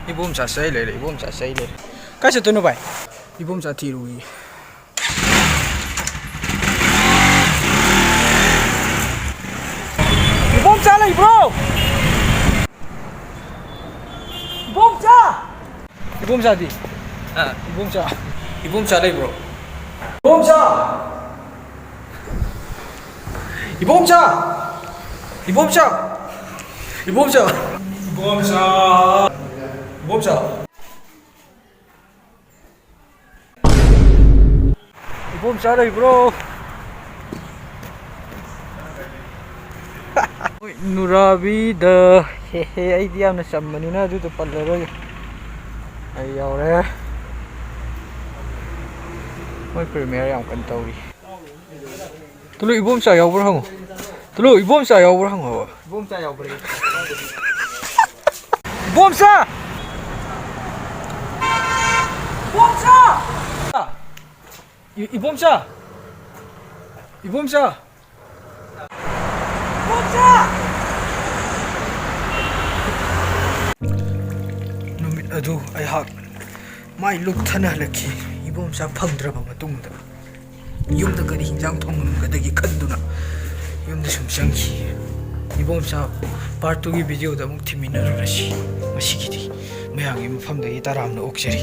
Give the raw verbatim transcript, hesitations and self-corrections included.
ꯏꯕꯣꯝꯆꯥ ꯆꯩ ꯂꯩꯔꯦ, ꯏꯕꯣꯝꯆꯥ ꯆꯩ ꯂꯩꯔꯦ꯫ ꯀꯥꯏ ꯆꯠꯇꯣꯏꯅꯣ ꯚꯥꯏ? ꯏꯕꯣꯝꯆꯥ ꯊꯤꯔꯨꯏ꯫ ꯏꯕꯣꯝꯆꯥ ꯂꯩꯕ꯭ꯔꯣ? ꯏꯕꯣꯝꯆꯥ! ꯏꯕꯣꯝꯆꯥꯗꯤ? ꯑ, ꯏꯕꯣꯝꯆꯥ꯫ ꯏꯕꯣꯝꯆꯥ ꯂꯩꯕ꯭ꯔꯣ? ꯏꯕꯣꯝꯆꯥ! ꯏꯕꯣꯝꯆꯥ! ꯏꯕꯣꯝꯆꯥ! ꯏꯕꯣꯝꯆꯥ! ꯏꯕꯣꯝꯆꯥ! ꯏꯕꯣꯝꯆꯥ! ꯏꯕꯣꯝꯆꯥ ꯂꯩꯕ꯭ꯔꯣ? ꯍꯣꯏ, ꯅꯨꯔꯥꯕꯤꯗ꯫ ꯍꯦ ꯍꯦ, ꯑꯩꯗꯤ ꯌꯥꯝꯅ ꯆꯝꯕꯅꯤꯅ ꯑꯗꯨꯗꯣ ꯄꯜꯂꯔꯣꯏꯒꯦ꯫ ꯑꯩ ꯌꯥꯎꯔꯦ꯫ ꯃꯣꯏ ꯄ꯭ꯔꯤꯃꯤꯌꯔ ꯌꯥꯝ ꯀꯟꯅ ꯇꯧꯔꯤ꯫ ꯇꯨꯂꯨ, ꯏꯕꯣꯝꯆꯥ ꯌꯥꯎꯕ꯭ꯔꯥ ꯍꯪꯉꯣ꯫ ꯇꯨꯂꯨ, ꯏꯕꯣꯝꯆꯥ ꯌꯥꯎꯕ꯭ꯔꯥ ꯍꯪꯉꯣꯕ꯫ ꯏꯕꯣꯝꯆꯥ ꯌꯥꯎꯕ꯭ꯔꯥ? ꯏꯕꯣꯝꯆꯥ! ꯏꯕꯣꯝꯆꯥ! ꯏ-, ꯏꯕꯣꯝꯆꯥ! ꯏꯕꯣꯝꯆꯥ! ꯏꯕꯣꯝꯆꯥ! ꯅꯨꯃꯤꯠ ꯑꯗꯨ ꯑꯩꯍꯥꯛ ꯃꯥꯏ ꯂꯨꯞꯊꯅ ꯍꯜꯂꯛꯈꯤ꯫ ꯏꯕꯣꯝꯆꯥ ꯐꯪꯗ꯭ꯔꯕ ꯃꯇꯨꯡꯗ ꯌꯨꯝꯗ ꯀꯔꯤ ꯍꯤꯟꯖꯥꯡ ꯊꯣꯡꯉꯝꯒꯗꯒꯦ ꯈꯟꯗꯨꯅ ꯌꯨꯝꯗ ꯁꯨꯝ ꯆꯪꯈꯤ꯫ ꯏꯕꯣꯝꯆꯥ part two ꯒꯤ video ꯗ ꯑꯃꯨꯛ ꯊꯤꯃꯤꯟꯅꯔꯨꯔꯁꯤ꯫ ꯉꯁꯤꯒꯤꯗꯤ ꯃꯌꯥꯝꯒꯤ ꯃꯐꯝꯗꯒꯤ ꯇꯔꯥꯝꯅ ꯑꯣꯛꯆꯔꯤ꯫